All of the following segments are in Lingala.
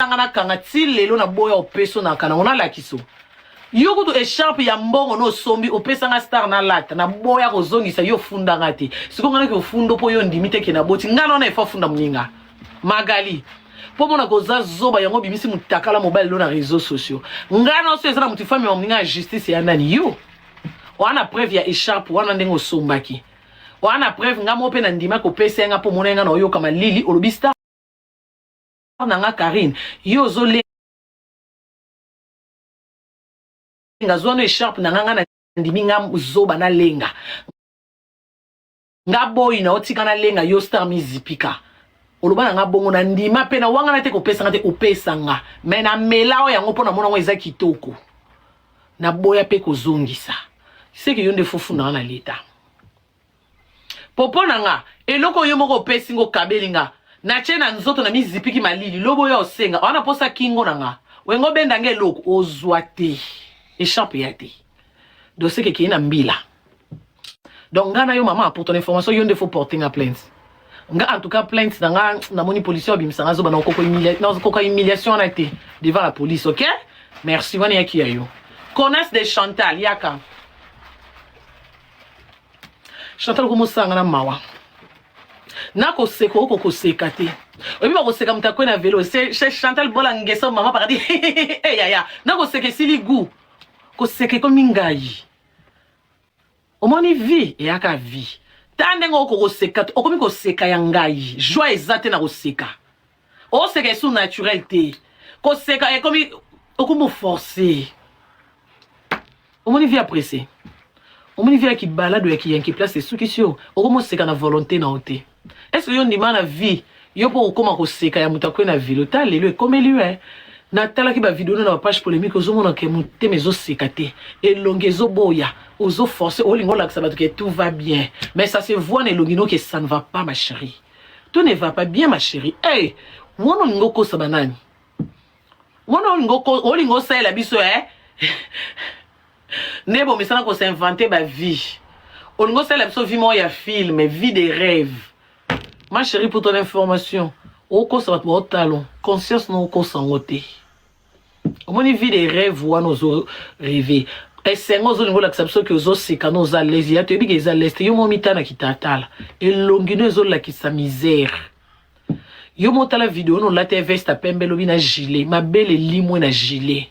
nga nakanga ti lelo na boya opeso na kana ngo nalakiso yo kutu echarpe ya mbongo no osombi opesa nga star nalata na boya kozongisa yo ofunda nga te sikoyo nga naki ofundo mpo yo ondimi te ke naboti nga na wana efo afunda moninga magali mpo mona koza zoba yango obimisi mutakala mobali lo na réseaux sociaux nga na oso eza na motu fami ya moninga ya justice ya nani yo wana preuve ya echarpe wana ndenge osombaki wana preuve nga moko mpe na ndima kopesa ye nga mpo omona ye nga na oyoka malili olobi star na nga Carine yo ozolenga zwa no echarpe na nga nga na ndimi nga zoba nalenga nga boyi na otika nalenga yo star mizipika oloba na nga bongo na ndima mpe na wangana te kopesa nga te opesa nga me na mela oyo yango mpo na mona yango eza kitoko naboya mpe kozongisa seke yo nde fofunda nga na leta Popo na nga eloko oyo yo moko opesi nga okabeli nga natie na nzoto na mizipiki malili lobi oya osenga wana posa kingo na nga oyenga obenda nga eloko ozwa te echarpe ya te dossier kekei na mbila donc nga na yo mama pour ton information yo nde faut porter nga plainte nga en tout cas plainte na nga namoni policier abimisa nga zoba na okoka humiliation wana te devant la police ok merci wana eyaki ya yo connasse de chantal yaka Chantal okomosanga na mawa nakoseka oko koseka te oyebi bakoseka moto akwe na velo chez Chantal bola ngeso mama pakati eh hey, yaya nakoseka esili gout koseka ekomi ngai omoni vie eyaka vie ta ndenge oko koseka okomi koseka ya ngai joie eza te na koseka oseka esu naturel te koseka ekomi okomi force Omoni vie ya presse? Omoni vie ya kibalado ya kiyanke place esukisi yo? Okomi oseka na volonte na yo te. Est-ce que yo ndima na vie yo po okoma koseka ya moto akwe na velo? Ta lelo ekomeli yo eh. Natalaki ba video na ba page polemique ozomona ke motema ezoseka te. Elongi ezoboya, ozo forcer olinga olakisa bato ke tout va bien. Mais ça se voit na elongi no ke ça ne va pas ma chérie. Tout ne va pas bien ma chérie. Hey, wana olingi okosa banani? Wana olingi osalela biso eh? Nde bomesana ko s'inventer ba vie. Olingi osalela biso vie moko ya film, vie de rêve. Ma chérie, pour ton information, okosa bato baotalo, conscience no okosa yango te. Omoni vie de rêve wana ozo rêver. Esengo ozolinga olakisa biso ke ozoseka no oza lezi ya toyebi ke eza leste yo mo mitana kitatala elongi no ezolakisa misère Yo mo tala video no lata veste ya pembe lobi na gilet mabele limwe na gilet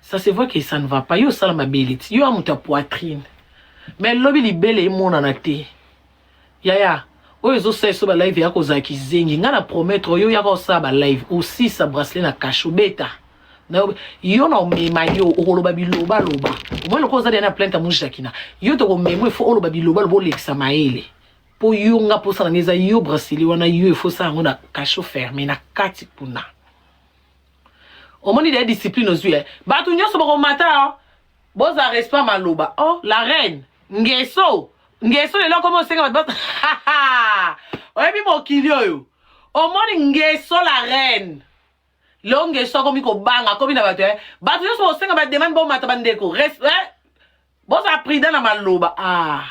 ça se voit que ça ne va pas yo osala mabele ti yo ya moto ya poitrine mais lobi libele emonana te yaya oyo ezosala eso ba live ya kozala kizengi ngai na promettre yo yaka osala ba live osisa bracelet na kasho beta yo na omema yo okoloba bilobaloba omoni lokola oza deya na plainte ya mujakina yo tokomema ifo oloba bilobaloba olekisa mayele Po yo nga posa na nga eza yo bracelet wana yo il faut osala yango na cachot ferme na kati kuna. Omoni deja discipline ozwi eh. Bato nyonso bakomata oh. Boza respect maloba oh la reine ngeso ngeso lelo akomi osenga bato ba oyebi mokili oyo omoni ngeso la reine leo ngeso akomi kobanga akomi na bato eh. Bato nyonso bosenga ba demande bomata bandeko respect eh. Bozala prudent na maloba ah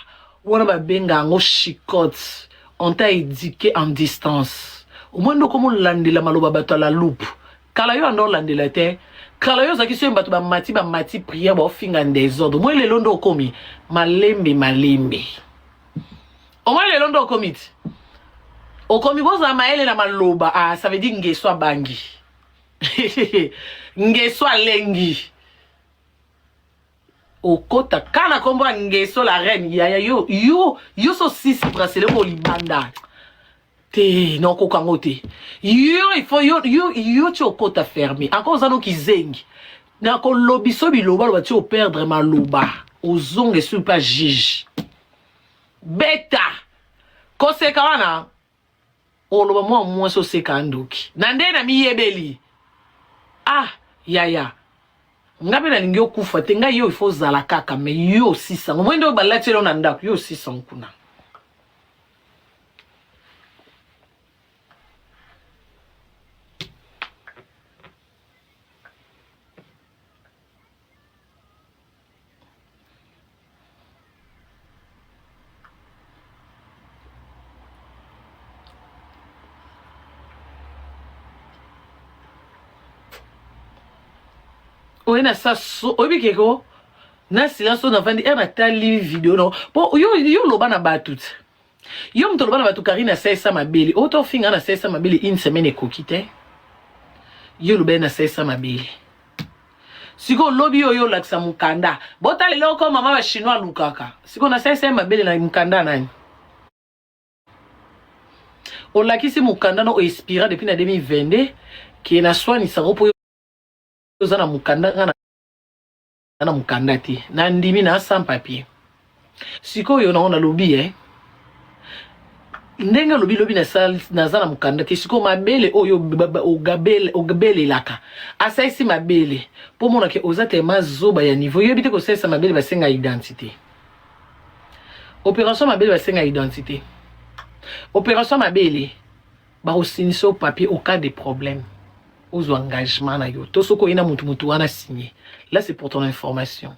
wana babenga yango chicotte on t'a éduqué en distance omoni nde okomi olandela maloba bato ya la loupe kala yo anda olandela te kala yo ozalaki soki bato bamati bamati prière baofinga en desordre omoni lelo nde okomi malembe malembe omoni lelo nde okomi ti okomi bozala mayele na maloba ah ça veut dire ngeso abangi ngeso alengi Okota ka na kombo ya ngeso la reine yaya yo yo yo so sisi bracelet oyo libanda te na okoka yango te yo il faut yo yo yo ti okota ferme encore oza no kizengi na kolobiso biloba loba ti operdre maloba ozonga esu pa juge beta koseka wana Oloba mwa mwasi oseka ndoki na nde na miyebeli ah yaya nga mpe nalingi okufa te ngai yo ifo ozala kaka me yo osisango moi nde oyo balati elo na ndako yo osisango kuna Oye na sa so oyebi keko na silence oyo navandi ere natali video no po yo yo loba na bato te yo moto oloba na bato Karine asalisa mabele oyo to ofinga na asalisa mabele une semaine ekoki te yo oloba ye na asalisa mabele sikoyo lobi oyo olakisa mokanda botala eloko mama ba chinois alukaka sikoyo nasalisa ye mabele na mokanda nani olakisi mokanda no oexpira depuis na 2022 ke naswanisaka mpo oza na mokanda nga na mokanda te nandimi na sans papier sikoyo nango nalobi eh ndenge olobi lobi naza na mokanda te sikoyo mabele oyo obelelaka asalisi mabele mpo omonake oza tema zoba ya niveau yoyebi te kosalisa mabele basenga identité opération mabele basenga identité opération mabele bakosinisa yo papier au cas de problème ozwa engagement na yo to soki oye na mutu mutu wana signe là c'est pour ton information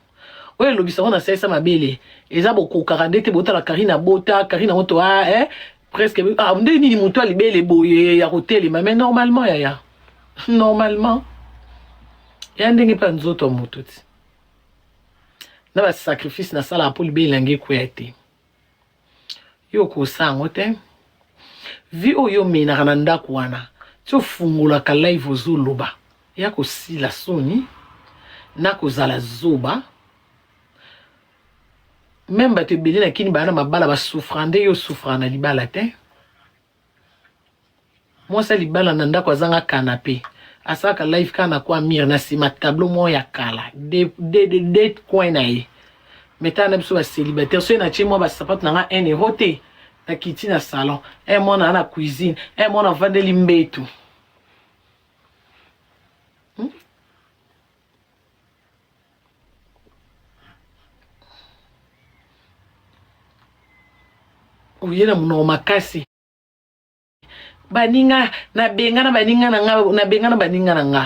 oyo elobisa ngo nasalisa mabele eza bokokaka nde te botala karine abota karine yango to ah, eh, presque ah, nde nini motu ya libele boye ya kotelema mais normalement yaya normalement ya ndenge mpe ya nzoto ya motu ti na basacrifice nasalaka mpo libele na ngai ekweya te yo okosa yango te vie oyo omenaka na ndako wana ti ofungolaka live ozoloba ya kosila soni na kozala zoba meme bato ebele na kini baya na mabala basouffra nde yo osouffra na libala te Mwasi ya libala na ndako azanga canape asalaka live kaka na kwa mire na nsima tableau moko ya kala de, de, de, de coin na ye mais tala na biso ba célibataire soki natie mwa basapato na nga 1 euro te nakiti na salon e mwana na cuisine e mwana avandeli mbetu hmm? Oye na monoko makasi baninga nabengana baninga na nga nabengana baninga na nga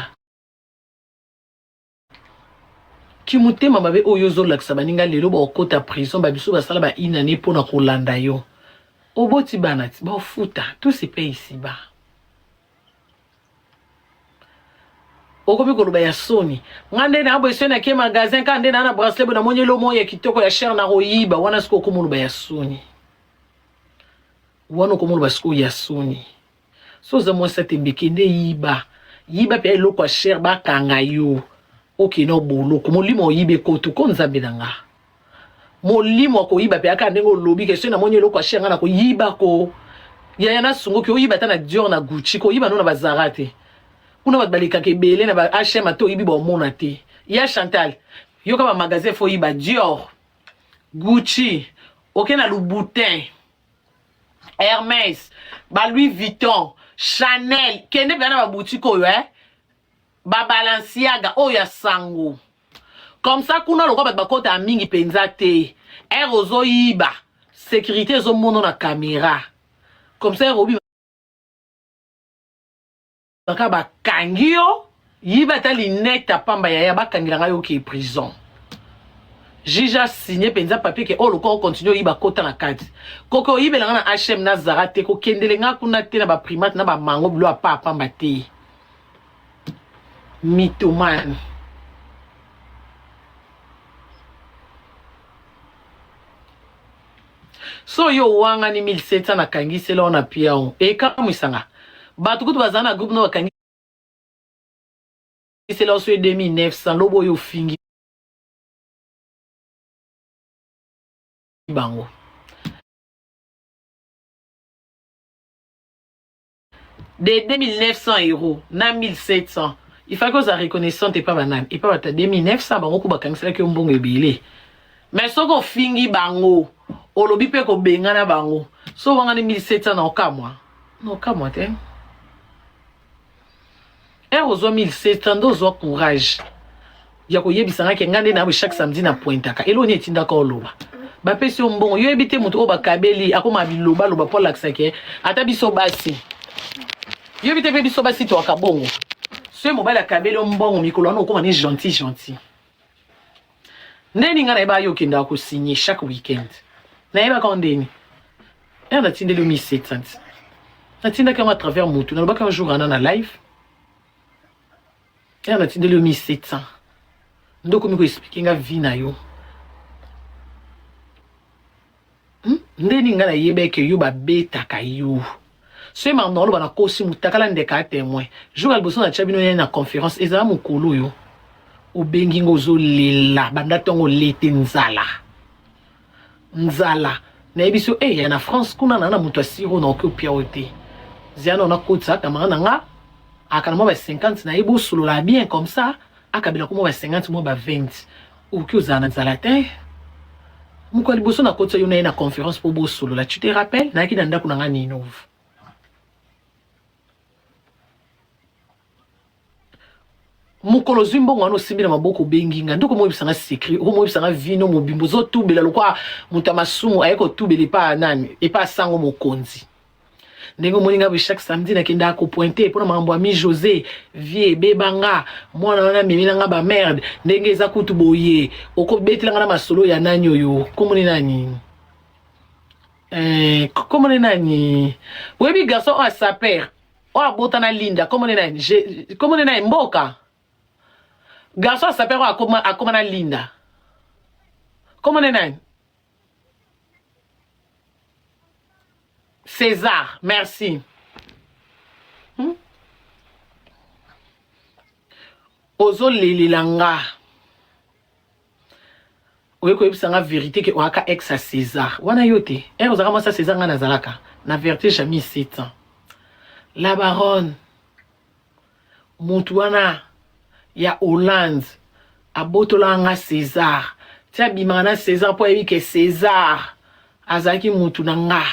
kimotema mabe oyo ozolakisa baninga lelo bakokota prison babiso basala ba inane mpo na kolanda yo oboti bana ti baofuta tout se paye ici bas okomi koloba ya soni nga nde na boye soki nake magasin kaka nde naa na bracelet boye namoni elo moko ya kitoko ya cher nakoyiba wana sikoyo okomi oloba ya soni wana okomi oloba sikoyo ya soni so oza mwasi ya tembe kende yiba yiba mpe eloko ya cher bakanga yo okende oboloko molimo oyiba ekotu ko nzambe na nga molimo akoyiba mpe aka ndenge olobi ke soki namoni eloko ya cher nga nakoyiba ko yaya nasungoki oyiba ata na Dior na Gucci koyiba no na bazara te kuna bato balekaka ebele na ba H&M ata oyibi baomona te ya Chantal yoka ba magasin fo oyiba Dior Gucci oke na Louboutin Hermès ba Louis Vuitton Chanel kende mpenza na babutike oyo eh ba Balenciaga oyo ya sango comme ça kuna lokwa bato bakotaka mingi mpenza te ere ozoyiba sécurité ezomono na caméra comme ça ere obimaka bakangi yo yiba ata linete ya pamba yaya bakangela ngai oke prison juge asigne mpenza papier ke oyo oh, lokola okontinue oyiba kota na kati koke oyibela ngai na hm na zara te kokendele ngai kuna te na baprimate na bamango bilo ya pa pamba te mythomane so yo owangani 1700 nakangisela wana piao ekamwisanga bato kutu bazala na groupe no bakangisela so 2900 lobo oyo ofingi bango de 2900 euros na 1700 il fallait kozala reconnaissante epa banani epa bato ya 2900 bango ko bakangiselaki yo mbongo ebele mais soki ofingi bango olobi mpe kobengana bango so wangani 1700 na okamwa na okamwa te ere ozwa 1700 nde ozwa courage ya koyebisa nga ke nga nde nawe chaque samedi na pointaka eloko nini etindaka oloba bapesi yo mbongo yo yebi te moto oyo bakabeli akoma bilobaloba mpo alakisa ke ata biso basi yoyebi te mpe biso basi toaka bongo soki mobali akabeli yo mbongo mikolo wana okoma ne gentil gentil ndeni nga nayebaka yo okendaka kosigne chaque week-end nayebaka yo ndeni ere natindeli yo 1700 natindaki yango à travers motu nalobaki un jour wana na live ere natindeli yo 1700. Nde okomi ko expliquer nga vie na yo. Nde nini nga nayebaki ke yo babetaka yo. Soki makambo nakoloba nakosi mutakala ndeka a temoin. Jour ya liboso natya bino ye na conference ezala mokolo oyo obengi nga ozolela banda ntongo olete nzala nzala nayebi so eh, ya na France kuna na na moto asiro na oki opia oyo te ziana nakotisa camarade na nga akana mwa ba 50 na ye bosolola bien comme ça akabela ko mwa ba 50 mwa ba 20 okoki ozala na nzala te mokolo ya liboso nakotisa yo na ye na conférence mpo bosolola tu te rappelles nayaki na ndako na nga ninove mokolo ozwi mbongo wana osimbi na maboko obengi nga nde okomoyebisa nga secret okomoyebisa nga vino mobimba ozotubela lokwa moto ya masumu aye kotubela epa nani epa sango mokonzi ndenge omoni nga boye chaque samedi nakendaka kopointe mpo na makambo ya mi josé vie ebeba nga mwana wana amemela nga bamerde ndenge eza kutu boye okobetela nga na masolo ya nani oyo komoni nani eh, komoni nani oyebi garçon oyo asaper oyo abota na linda komoni nani komoni nani mboka garçon asaper oyo akoma, akoma na linda komoni nani César, merci. Ozolelela nga. Oye koyebisa nga vérité ke oyaka ex ya César. Wana yo te. Ere ozalaka mwasi ya César nga nazalaka. Na vérité jamais 7 ans. La baronne. Mutu wana ya Hollande abotolaka nga Cesar ti abimaka na Cesar mpo ayebi ke Cesar azalaki mutu na nga.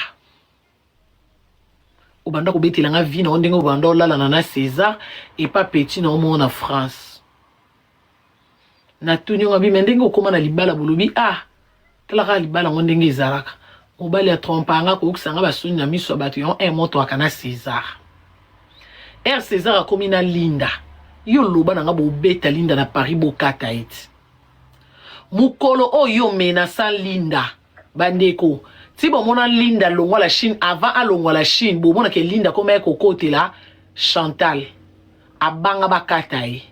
Obanda kobetela nga vie na yo ndenge obanda olalana na Cesar epa petit na yo moko na France. Natuni yo ngabi me ndenge okoma na libala bolobi ah tala kaka libala yango ndenge ezalaka mobali atrompa nga koyokisa nga basoni na miso ya bato yango un moto aka na César r César akomi na Linda yo loba na nga bobeta Linda na Paris bokata ete mokolo oyo menaça Linda bandeko ti bomona Linda longwa la Chine avant alongwa la Chine bomona ke Linda akoma ye kokotela Chantal abanga bakata ye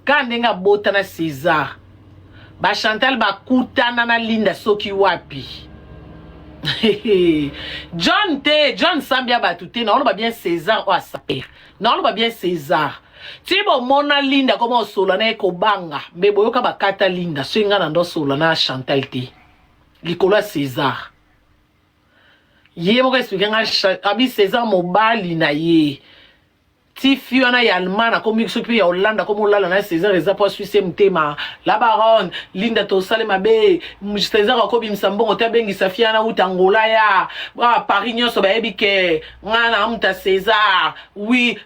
kaka ndenge abota na César ba Chantal bakutana na Linda soki wapi John te John sambia bato te naoloba bien César oyo asaper naoloba bien César ti bomona Linda koma osola na ye kobanga mbe boyoka bakata Linda soki ngai na ndo osola na Chantal te likolo ya César ye moko explike nga abi César mobali na ye ti fi wana ya Allemagne akomi soki mpe ya Hollande akomi olala na César eza mpo aswisi ye motema la baronne Linda tosale mabe César akobimisa mbongo te abengisa fi wana uta Angola ya ah, Paris nyonso bayebi ke nga na muta César oui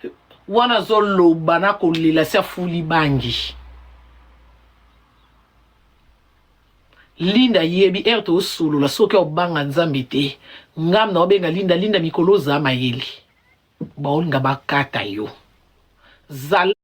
wana azoloba na kolela si afuli bangi Linda yebi heure tosolola soki obanga Nzambe te ngam na obenga Linda Linda mikolo oza mayele baolinga bakata yo zala.